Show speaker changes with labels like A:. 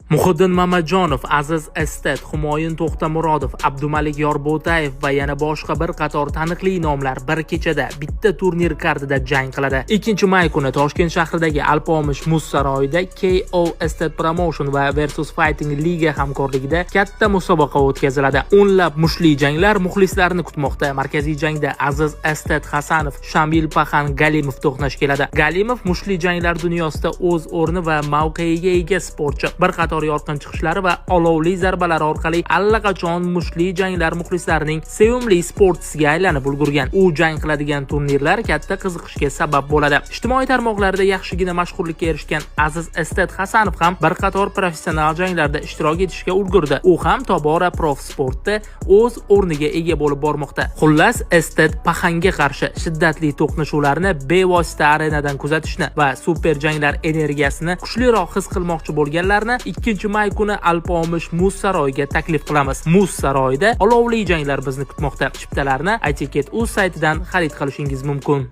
A: Muhiddin Mamajonov, Aziz Estet, Humoyun To'xtamurodov, Abdumalik Yorbo'tayev va yana boshqa bir qator taniqli nomlar bir kechada bitta turnir kardida jang qiladi. 2-may kuni Toshkent shahridagi Alpomish muz saroyida KO Estet Promotion va Versus Fighting Liga hamkorligida katta musobaqa o'tkaziladi. O'nlab mushli janglar muxlislarni kutmoqda. Markaziy jangda Aziz Estet Hasanov, Shamil Paxan Galimov to'qnash keladi. Galimov mushli janglar dunyosida o'z o'rni va mavqeiga ega sportchi. Bir qator yorqin chiqishlari va olovli zarbalari orqali allaqachon mushli janglar muxlislarining sevimli sportchisiga aylanib ulgurgan. U jang qiladigan turnirlar katta qiziqishga sabab bo'ladi. Ijtimoiy tarmoqlarda yaxshigina mashhurlikka erishgan Aziz Estet Hasanov ham bir qator professional janglarda ishtirok etishga ulgurdi. U ham tobora prof sportda o'z o'rniga ega bo'lib bormoqda. Xullas, Estet Paxanga qarshi shiddatli to'qnashuvlarni bevosita arenadan kuzatishni va super janglar energiyasini kuchliroq his qilmoqchi bo'lganlarni 2-may kuni Alpomish muz saroyiga taklif qilamiz. Muz saroyida olovli janglar bizni kutmoqda. Chiptalarni iTicket.uz saytidan xarid qilishingiz mumkin.